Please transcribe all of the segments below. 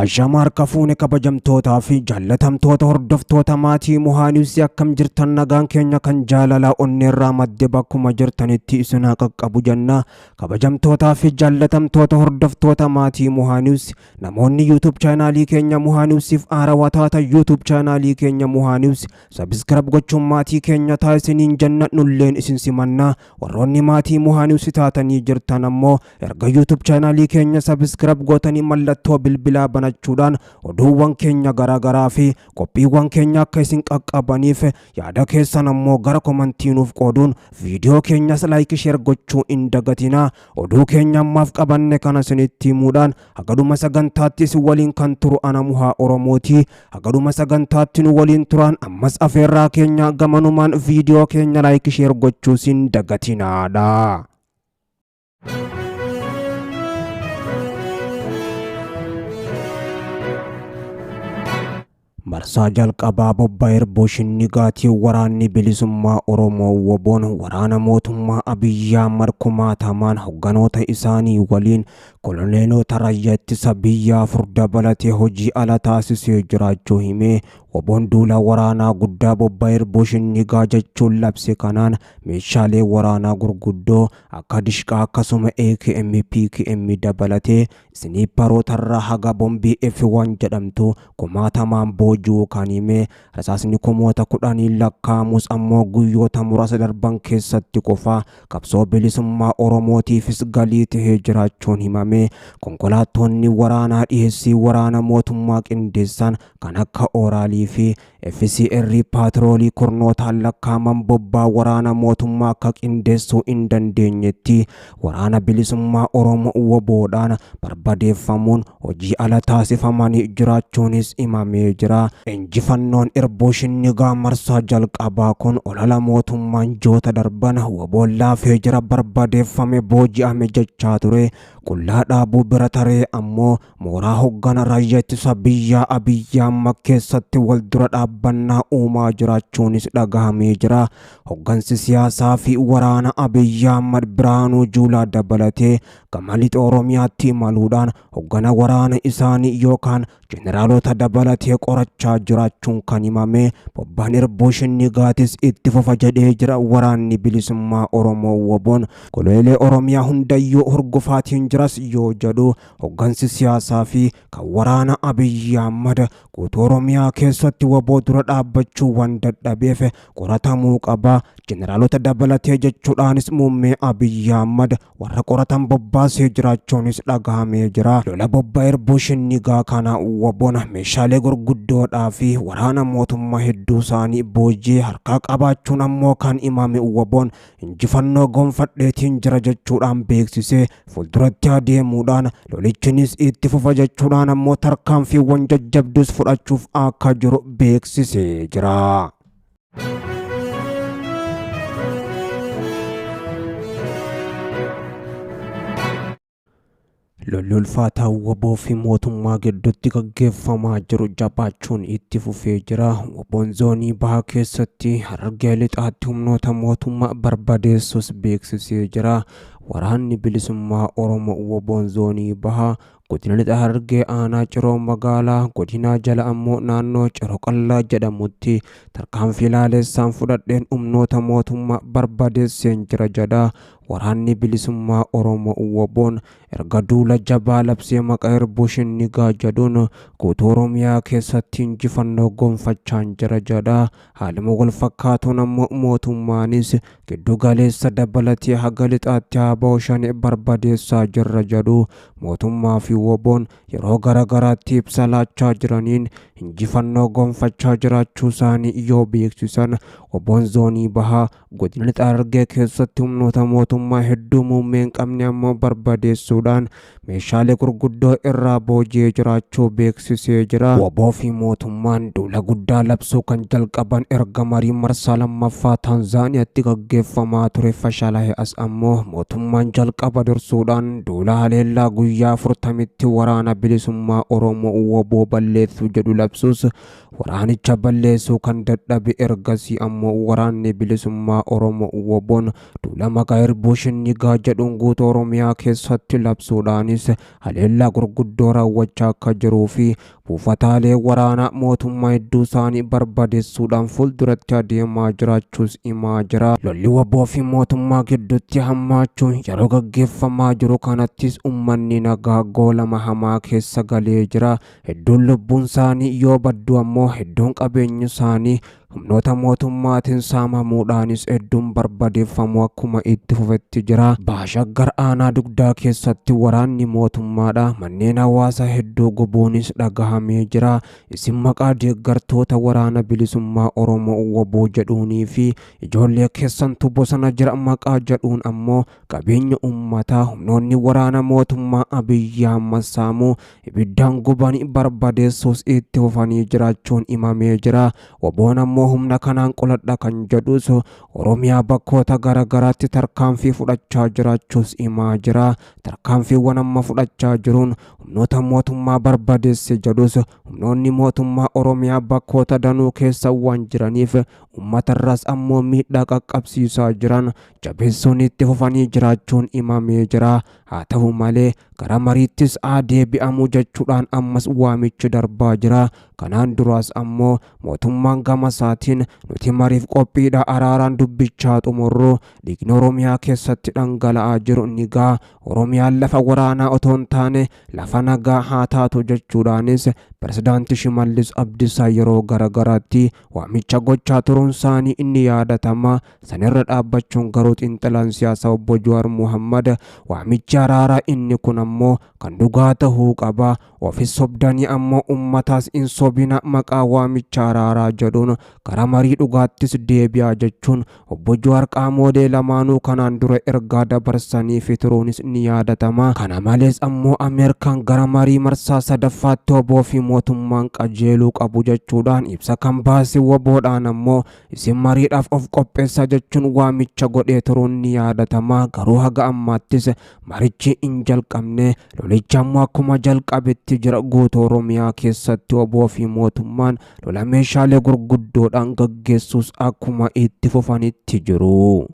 Ashama harka fuune kabajamtootaa fi jaallatamtoota hordoftoota maatii Muhaa News akkam jirtan nagaan keenya kan jaalalaa onneerraa madde bakkuma jirtanitti isin haa qaqqabu jenna. Kabajamtootaa fi jaallatamtoota hordoftoota maatii Muhaa News namoonni YouTube chaanaalii keenya Muhaa Newsiif haarawaa taatan YouTube chaanaalii keenya Muhaa News subscribe gochuun maatii keenya taasisaniin jenna nulleen isin simanna. Warroonni maatii Muhaa News taatanii jirtan ammoo erga YouTube chaanaalii keenya subscribe gootanii mallattoo bilbilaa banachuudhaan oduuwwan keenya garaagaraa fi qophiiwwan keenya akka isin qaqqabaniif yaada keessan ammoo gara komantii nuuf qooduun viidiyoo keenyas like share gochuu hin dagatinaa. Oduu keenya ammaaf qabanne kana isinitti himuudhaan hagadhuma sagantaatti isin waliin kan turu ana Muhaa Oromooti. Hagadhuma sagantaatti nu waliin turan ammas afeerraa keenya gamanumaan viidiyoo keenya like share gochuu hin dagatinaadha. Marsaa jalqabaa bobbaa Irbuu Shinnigaatii waraanni bilisummaa Oromoo WBOn waraana mootummaa Abiyyi Ahmad kumaatamaan hogganoota isaanii waliin koloneelota raayyaa ittisa biyyaa afur dabalatee hojii ala taasisee jiraachuu himee WBOn duula waraanaa guddaa bobbaa Irbuu Shinnigaa jechuun labse kanaan meeshaalee waraanaa gurguddoo akka dishqaa akkasuma AKM PKM dabalatee isniipparootarraa haga bombii F1 jedhamtu kumaatamaan boojuu kan hime rasaasni kumoota kudhaniin lakkaa'amus ammoo guyyoota muraasa darban keessatti qofa qabsoo bilisummaa Oromootiifis galii tahee jiraachuun himame. Konkolaattonni waraanaa dhiheessii waraana mootummaa qindeessan kan akka Ooraalii fi FCR paatroolii kurnootaan lakkaa'aman bobbaa waraana mootummaa akka qindeessuu hin dandeenyetti waraana bilisummaa Oromoo WBOdhaan barbadeeffamuun hojii ala taasifamanii jiraachuunis himamee jira. Injifannoon Irbuu Shinnigaa marsaa jalqabaa kun olala mootummaan joota darban WBOn laafee jira barbadeeffame booji'ame jechaa ture. Qullaa dhaabuu bira taree ammoo mooraa hoggana raayyaa ittisa biyyaa Abiyyi Ahmad keessatti wal dura dhaabbannaa uumaa jiraachuunis dhagahamee jira. Hoggansi siyaasaa fi waraana Abiyyi Ahmad Birhaanuu Juulaa dabalatee gama lixa Oromiyaatti imaluudhaan hoggana waraana isaanii yookaan jeneraalota dabalatee qorachaa jiraachuun kan himame. Bobbaan Irbuu Shinnigaatis itti fufa jedhee jira waraanni bilisummaa Oromoo WBOn. Goleelee Oromiyaa hundayyuu hurgufaatiin jiras yoo jedhu hoggansi siyaasaa fi kan waraana Abiyyi Ahmad guutuu Oromiyaa keessatti WBO dura dhaabbachuu waan dadhabeef qoratamuu qaba. Jeneraalota dabalatee jechuudhaanis muummee Abiyyi Ahmad warra qoratan bobbaasee jiraachuunis dhagahamee jira. Lola bobbaa Irbuu Shinnigaa kana WBOn meeshaalee gurguddoodhaa fi waraana mootummaa hedduu isaanii boojii harkaa qabaachuun ammoo kan himame WBOn injifannoo gonfadheetiin jira jechuudhaan beeksisee fuulduratti adeemuudhaan lolichinis itti fufa jechuudhaan ammoo tarkaanfiiwwan jajjabdus fudhachuuf akka jiru beeksisee jira. Lolli ulfaataa WBO fi mootummaa gidduutti gaggeeffamaa jiru jabaachuun itti fufee jira. WBOn zoonii bahaa keessatti Harargee lixaatti humnoota mootummaa barbadeessus beeksisee jira. Waraanni bilisummaa Oromoo WBOn zoonii bahaa godina lixa Harargee aanaa Ciroo magaalaa godinaa jala ammoo naannoo Ciroo Qallaa jedhamutti tarkaanfii laalessaan fudhadheen humnoota mootummaa barbadeesseen jira jedha. Waraanni bilisummaa Oromoo WBOn erga duula jabaa labsee maqaa Irbuu Shinnigaa jedhuun guutuu Oromiyaa keessatti injifannoo gonfachaan jira jedha. Haaluma wal fakkaatuun ammoo mootummaanis giddu galeessa dabalatee haga lixaatti ABO shan barbadeessaa jirra jedhu. Mootummaa fi WBOn yeroo garaagaraatti ibsa laachaa jiraniin injifannoo gonfachaa jiraachuu isaanii yoo beeksisan WBOn zoonii bahaa godina lixa Harargee keessatti humnoota mootummaa hedduu muummee hin qabne ammoo barbadeessuudhaan meeshaalee gurguddoo irraa booji'ee jiraachuu beeksisee jira. WBO fi mootummaan duula guddaa labsuu kan jalqaban erga marii marsaa lammaffaa Taanzaaniyaatti gaggeeffamaa ture fashalaa'e as ammoo mootummaan jalqaba dursuudhaan duula haleellaa guyyaa 40tti waraana bilisummaa Oromoo WBO balleessuu jedhu labsee. labsus waraanicha balleessuu kan dadhabe. Ergasii ammoo waraanni bilisummaa Oromoo WBOn duula maqaa Irbuu Shinnigaa jedhuun guutuu Oromiyaa keessatti labsuudhaanis haleellaa gurguddoo raawwachaa akka jiruu fi buufataalee waraanaa mootummaa hedduu isaanii barbadeessuudhaan fuulduratti adeemaa jiraachuus himaa jira. Lolli WBO fi mootummaa gidduutti hammaachuun yeroo gaggeeffamaa jiru kanattis uummanni nagaa goolama hamaa keessa galee jira. Hedduun lubbuun isaanii yoo baddu ammoo hedduun qabeenyi isaanii humnoota mootummaatiin saamamuudhaanis hedduun barbadeeffamuu akkuma itti fufetti jira. Baha Shaggar aanaa Dugdaa keessatti waraanni mootummaadha manneen hawaasaa hedduu gubuunis dhagahamee jira. Isin maqaa deeggartoota waraana bilisummaa Oromoo WBO jedhuunii fi ijoollee keessantu bosona jira maqaa jedhuun ammoo qabeenya uummataa humnoonni waraana mootummaa Abiyyi Ahmad saamuu, ibiddaan gubanii barbadeessuus itti fufanii jiraachuun himamee jira. WBOn ammoo humna kanaan qoladha kan jedhus Oromiyaa bakkoota garaagaraatti tarkaanfii fudhachaa jiraachuus himaa jira. Tarkaanfiiwwan amma fudhachaa jiruun humnoota mootummaa barbadeesse jedhus humnoonni mootummaa Oromiyaa bakkoota danuu keessa waan jiraniif uummatarraas ammoo miidhaa qaqqabsiisaa jiran jabeessuun itti fufanii jiraachuun himamee jira. Haa ta'u malee gara mariittis haa deebi'amu jechuudhaan ammas waamichi darbaa jira. Kanaan duraas ammoo mootummaan gama isaatiin nuti mariif qophiidha, araaraan dubbichaa xumurru, dhiigni Oromiyaa keessatti dhangala'aa jiru ni ga'a, Oromiyaan lafa waraanaa otoo hin taane lafa nagaa haa taatu jechuudhaanis pirezidaantii Shimallis Abdiisaa yeroo garagaraatti waamicha gochaa turuun isaanii inni yaadatama. Sanirra dhaabbachuun garuu xiinxalaan siyaasaa obbo Jawaar Muhammad waamichi araaraa inni kun ammoo kan dhugaa ta'uu qaba. Ofis sobdanii ammoo uummataas hin sobina maqaa waamicha araaraa jedhuun gara marii dhugaattis deebi'aa jechuun obbo Jawaar qaamolee lamaanuu kanaan dura ergaa dabarsanii fi turuunis ni yaadatama. Kana malees ammoo Ameerikaan gara marii marsaa sadaffaatti WBO fi mootummaan qajeeluu qabu jechuudhaan ibsa kan baase WBOdhaan ammoo isin mariidhaaf of qopheessaa jechuun waamicha godhee turuun ni yaadatama. Garuu haga ammaattis marichi hin jalqabne. Lolichi ammoo akkuma jalqabetti jira. Guutuu Oromiyaa keessatti WBO fi mootummaan lola meeshaalee gurguddoodhaan gaggeessuus akkuma itti fufanitti jiru.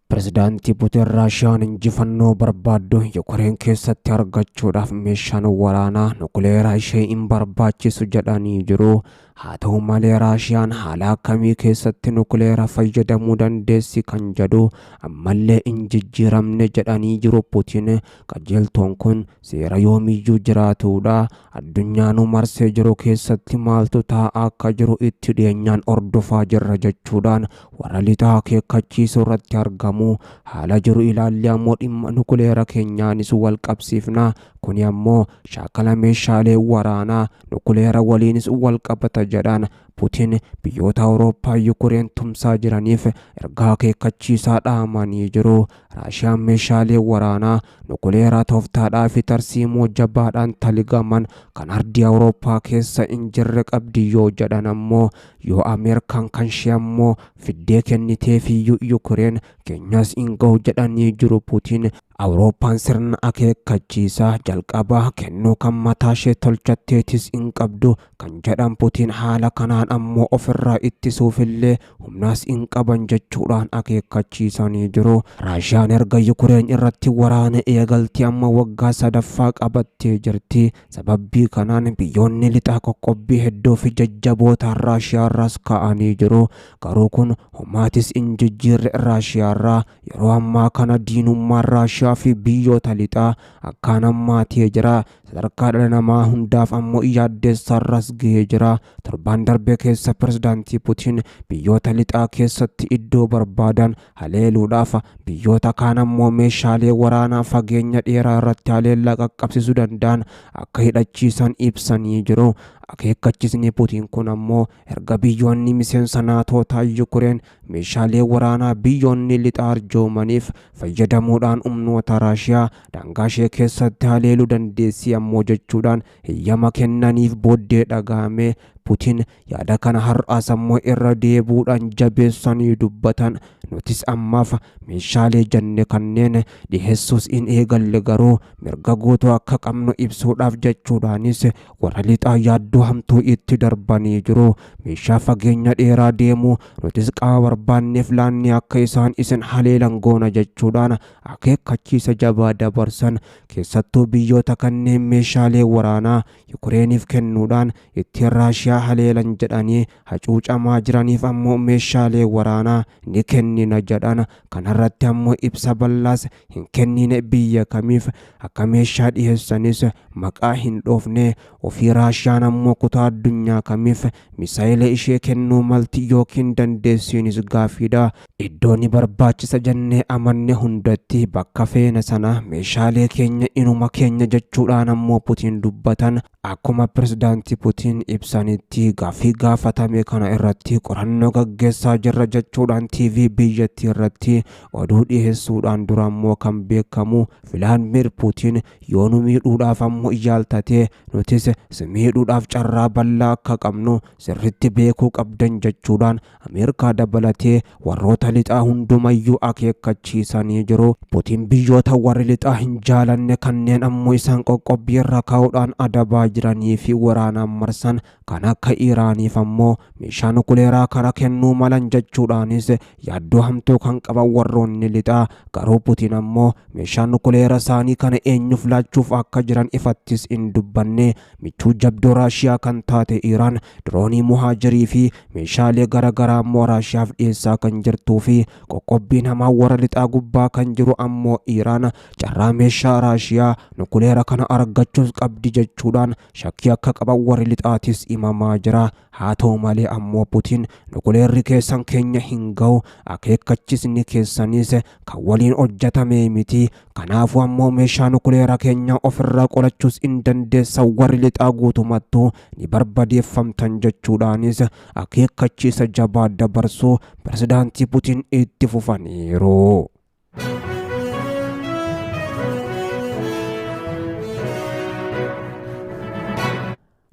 Pirezidaantii Putin Raashiyaan injifannoo barbaaddu Yukureen keessatti argachuudhaaf meeshaan waraanaa nukuleeraa ishee hin barbaachisu jedhanii jiru. Haa ta'u malee Raashiyaan haala akkamii keessatti nukuleera fayyadamuu dandeessi kan jedhu ammallee hin jijjiiramne jedhanii jiru Putin. Qajeeltoon kun seera yoomiyyuu jiraatudha. Addunyaanuu marsee jiru keessatti maaltu taa'aa akka jiru itti dhiyeenyaan hordofaa jirra jechuudhaan warra lixaa akeekkachiisuu irratti argamu. Haala jiru ilaallee ammoo dhimma nukuleera keenyaanis wal qabsiifna. Kuni ammoo shaakala meeshaalee waraanaa nukuleera waliinis wal qabata jedhan Putin biyyoota Awurooppaa Yukureen tumsaa jiraniif ergaa akeekkachiisaa dhaamanii jiru. Raashiyaan meeshaalee waraanaa nukuleeraa tooftaadhaa fi tarsiimoo jabaadhaan taligaman kan ardii Awurooppaa keessa hin jirre qabdi yoo jedhan ammoo yoo Ameerikaan kan ishee ammoo fiddee kenniteefiyyuu Yukureen keenyas hin ga'u jedhanii jiru Putin. Awurooppaan sirna akeekkachiisaa jalqabaa kennuu kan mataa ishee tolchatteetis hin qabdu kan jedhan Putin haala kanaan ammoo ofirraa ittisuufillee humnaas hin qaban jechuudhaan akeekkachiisanii jiru. Raashiyaan erga Yukureen irratti waraana eegaltee amma waggaa sadaffaa qabattee jirti. Sababbii kanaan biyyoonni lixaa qoqqobbii hedduu fi jajjabootaan Raashiyaarraas ka'anii jiru. Garuu kun homaatis hin jijjiirre Raashiyaarraa. Yeroo ammaa kana diinummaan Raashiyaa fi biyyoota lixaa akkaan hammaatee jira. Sadarkaa dhala namaa hundaaf ammoo yaaddeessaarras gahee jira. Torbaan darbe keessa pirezidaantii Putin biyyoota lixaa keessatti iddoo barbaadan haleeluudhaaf biyyoota kaan ammoo meeshaalee waraanaa fageenya dheeraa irratti haleellaa qaqqabsiisuu danda'an akka hidhachiisan ibsanii jiru. Akeekkachiisni Putin kun ammoo erga biyyoonni miseensa naatootaa Yukureen meeshaalee waraanaa biyyoonni lixaa arjoomaniif fayyadamuudhaan humnoota Raashiyaa daangaa ishee keessatti haleeluu dandeessi ammoo jechuudhaan heyyama kennaniif booddee dhagahame. Putin yaada kana har'aas ammoo irra deebuudhaan jabeessanii dubbatan. Nutis ammaaf meeshaalee jenne kanneen dhiheessuus hin eegalle, garuu mirga guutuu akka qabnu ibsuudhaaf jechuudhaanis warra lixaa yaaddoo hamtuu itti darbanii jiru. Meeshaa fageenya dheeraa deemu nutis qaama barbaanneef laannee akka isaan isin haleelan goona jechuudhaan akeekkachiisa jabaa dabarsan. Keessattuu biyyoota kanneen meeshaalee waraanaa Yukureeniif kennuudhaan ittiin Raashiyaa haleelan jedhanii hacuucamaa jiraniif ammoo meeshaalee waraanaa ni kennina jedhan. Kanarratti ammoo ibsa bal'aas hin kennine, biyya kamiif akka meeshaa dhiheessanis maqaa hin dhoofne. Ofii Raashiyaan ammoo kutaa addunyaa kamiif misaayila ishee kennuu malti yookiin dandeessiinis gaafiidha. Iddoo ni barbaachisa jennee amanne hundatti bakka feene sana meeshaalee keenya inuma keenya jechuudhaan ammoo Putiin dubbatan. Akkuma pirezidaantii Putiin ibsanitti, gaaffii gaafatame kana irratti qorannoo gaggeessaa jirra jechuudhaan TV biyyattii irratti oduu dhiheessuudhaan dura ammoo kan beekamu Vilaadimir Putiin, yoo nu miidhuudhaaf ammoo yaaltatee nutis si miidhuudhaaf carraa bal'aa akka qabnu sirriitti beekuu qabdan jechuudhaan Ameerikaa dabalatee warroota lixaa hundumayyuu akeekkachiisanii jiru. Putiin biyyoota warri lixaa hin jaalanne kanneen ammoo isaan qoqqobbii irra kaa'uudhaan adabaa jiranii fi waraanaan marsan kan akka Iraaniif ammoo meeshaa nukuleeraa kana kennuu malan jechuudhaanis yaaddoo hamtuu kan qaban warroonni lixaa, garuu Putiin ammoo meeshaa nukuleera isaanii kana eenyuuf laachuuf akka jiran ifattis hin dubbanne. Michuu jabdoo Raashiyaa kan taate Iraan diroonii Muhaajirii fi meeshaalee garaagaraa ammoo Raashiyaaf dhiyeessaa kan jirtuu fi qoqqobbiin hamaa warra lixaa gubbaa kan jiru ammoo Iraan carraa meeshaa Raashiyaa nukuleera kana argachuus qabdi jechuudhaan shakkii akka qaban warri lixaatis himamaa jira. Haa ta'u malee ammoo Putiin nukuleerri keessan keenya hin ga'u, akeekkachisni keessanis kan waliin hojjetame miti. Kanaafuu ammoo meeshaa nukuleera keenya ofirraa qolachuus hin dandeessan, warri lixaa guutumattuu ni barbadeeffamtan jechuudhaanis akeekkachiisa jabaa dabarsuu pirezidaantii Putiin itti fufaniiru.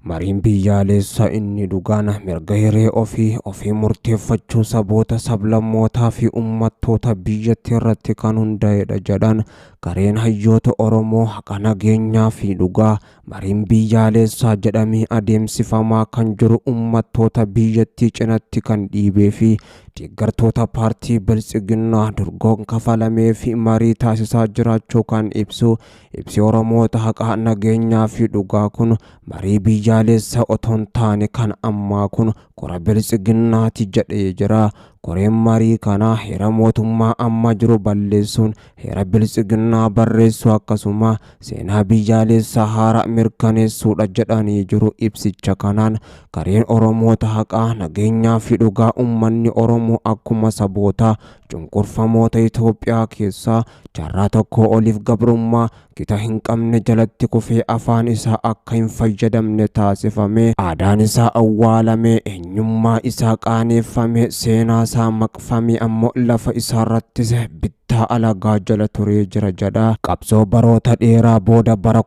Mariin biyyaalessaa inni dhugaan mirga hiree ofii ofii murteeffachuu saboota, sablammootaa fi uummattoota biyyattii irratti kan hundaa'edha jedhan gareen hayyoota Oromoo haqa nageenyaa fi dhugaa. Mariin biyyaalessaa jedhamee adeemsifamaa kan jiru uummattoota biyyattii cinatti kan dhiibee fi deeggartoota paartii Biltsiginnaa dorgoon kafalamee fi marii taasisaa jiraachuu kan ibsu ibsi Oromoota haqa nageenyaa fi dhugaa kun, marii biyyaalessaa otoo hin taane kan ammaa kun kora Biltsiginnaati jedhee jira. Koreen marii kanaa heera mootummaa amma jiru balleessuun heera Biltsiginnaa barreessuu, akkasuma seenaa biyyaalessaa haaraa mirkaneessuudha jedhanii jiru. Ibsicha kanaan gareen Oromoota haqaa nageenyaa fi dhugaa, uummanni Oromoo akkuma saboota cunqurfamoota Itoophiyaa keessaa jaarraa tokko oliif gabrummaa gita hin qabne jalatti kufee afaan isaa akka hin fayyadamne taasifame, aadaan isaa awwaalame, eenyummaa isaa qaaneeffame, seenaa isaa maqfame, ammoo lafa isaarrattis bittaa alagaa jala turee jira jedha. Qabsoo baroota dheeraa booda bara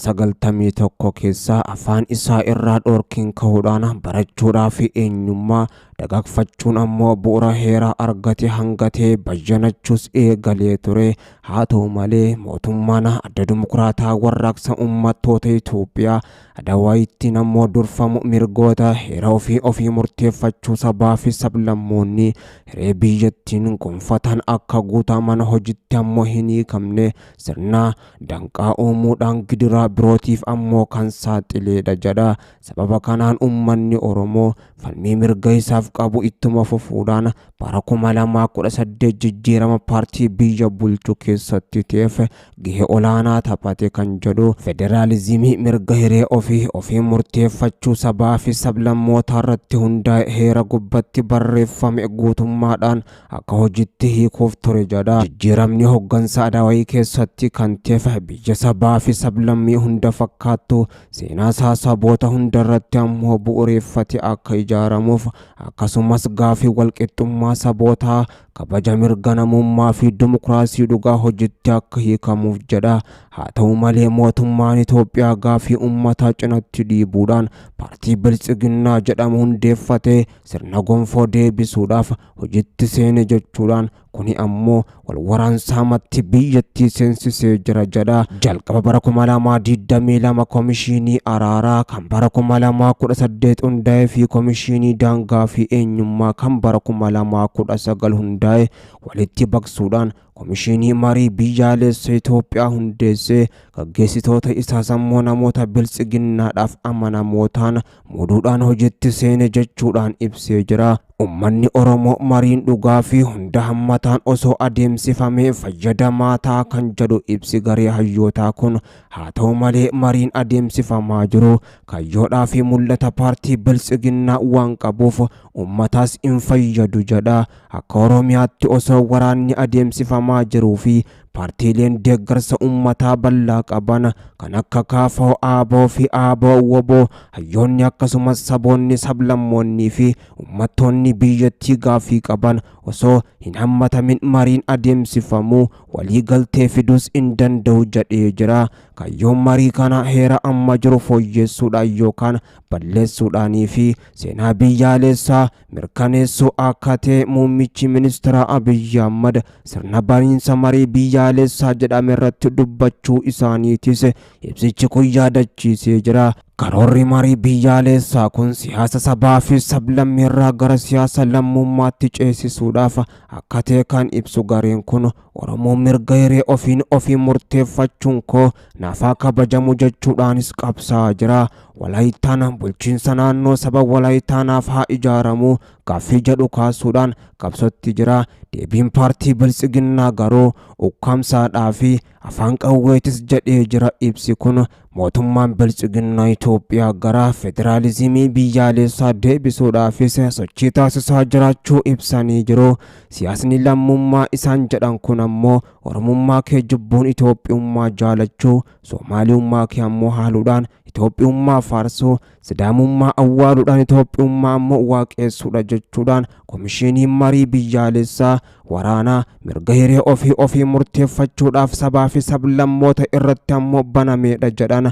1991 keessa afaan isaa irraa dhoorkiin ka'uudhaan barachuudhaa fi eenyummaa dagaagfachuun ammoo bu'uura heeraa argate hangatee bayyanachuus eegalee ture. Haa ta'u malee mootummaan Adda Dimokiraataa Warraaqsa Uummattoota Itoophiyaa Adawaayitti ammoo durfamu mirgoota heera ofii ofii murteeffachuu sabaa fi sablammoonni hiree biyyattiin gonfatan akka guutaman hojitti ammoo hin hiikamne sirna danqaa uumuudhaan gidiraa birootiif ammoo kan saaxileedha jedha. Sababa kanaan uummanni Oromoo falmii mirga isaaf qabu ittuma fufuudhaan bara 2018 jijjiirama paartii biyya bulchu keessatti ta'eef gahee olaanaa taphate kan jedhu, federaalizimii mirga hiree ofii ofii murteeffachuu sabaa fi sablammootaa irratti hundaa'e heera gubbatti barreeffame guutummaadhaan akka hojiitti hiikuuf ture jedha. Jijjiiramni hoggansa Adawayii keessatti kan ta'eef biyya sabaa fi sablammii hunda fakkaattu, seenaa isaa saboota hundarratti ammoo bu'uureeffate akka ijaaramuuf, akkasumas gaafii walqixxummaa sabootaa, kabaja mirga namummaa fi dimokiraasii dhugaa hojiitti akka hiikamuuf jedha. Haa ta'u malee mootummaan Itoophiyaa gaafii uummataa cinatti dhiibuudhaan paartii Biltsiginnaa jedhamu hundeeffatee sirna gonfoo deebisuudhaaf hojiitti seene jechuudhaan kuni ammoo wal waraansaamatti biyyattii seensisee jira jedha. Jalqaba bara 2022 Komishinii Araaraa kan bara 2018 hundaa'ee fi Komishinii Daangaa fi Eenyummaa kan bara 2019 hundaa'e walitti baqsuudhaan Komishinii Marii Biyyaalessa Itoophiyaa hundeessee gaggeessitoota isaas ammoo namoota biltsiginnaadhaaf amanamoo ta'an muuduudhaan hojiitti seene jechuudhaan ibsee jira. Uummanni Oromoo mariin dhugaa fi hunda hammataan osoo adeemsifamee fayyadamaa ta'a kan jedhu ibsi garee hayyootaa kun, haa ta'u malee mariin adeemsifamaa jiru kaayyoodhaa fi mul'ata paartii biltsiginnaa waan qabuuf uummataas hin fayyadu jedha. Akka Oromiyaatti osoo waraanni adeemsifamaa jiruu fi paartiileen deeggarsa uummataa bal'aa qaban kan akka KFO, ABO fi ABO WBO, hayyoonni akkasumas saboonni, sablammoonnii fi uummattoonni biyyattii gaafii qaban osoo hin hammatamin mariin adeemsifamu walii galtee fiduus hin danda'u jedhee jira. Kaayyoon marii kana heera amma jiru fooyyessuudhaan yookaan balleessuudhaanii fi seenaa biyyaalessaa mirkaneessuu akka ta'e muummichi ministeera Abiyyi Ahmad sirna baniinsa marii biyyaalessaa jedhame irratti dubbachuu isaaniitis ibsichi kun yaadachiisee jira. Karoorri marii biyyaalessaa kun siyaasa sabaa fi sablammiirraa gara siyaasa lammummaatti ceesisuudhaaf akka ta'e kan ibsu gareen kun, Oromoon mirga hiree ofiin ofii murteeffachuun koo naafaa kabajamu jechuudhaanis qabsaa'aa jira. Walaayitaan bulchiinsa naannoo saba Walaayitaa naaf haa ijaaramu gaaffii jedhu kaasuudhaan qabsootti jira. Deebiin paartii biltsiginnaa garuu ukkaamsaadhaa fi afaan qawweetis jedhee jira ibsi kun. Mootummaan biltsiginnaa Itoophiyaa gara federaalizimii biyyaalessaa deebisuudhaafis sochii taasisaa jiraachuu ibsanii jiru. Siyaasni lammummaa isaan jedhan kun ammoo Oromummaa kee jibbuun Itoophiyummaa jaalachuu, Soomaaliyummaa kee ammoo haaluudhaan Itoophiyummaa faarsuu, Sidaamummaa awwaaluudhaan Itoophiyummaa ammoo waaqessuudha jechuudhaan Komishinii Marii Biyyaalessaa waraanaa mirga hiree ofii ofii murteeffachuudhaaf sabaa fi sablammoota irratti ammoo banameedha jedhan.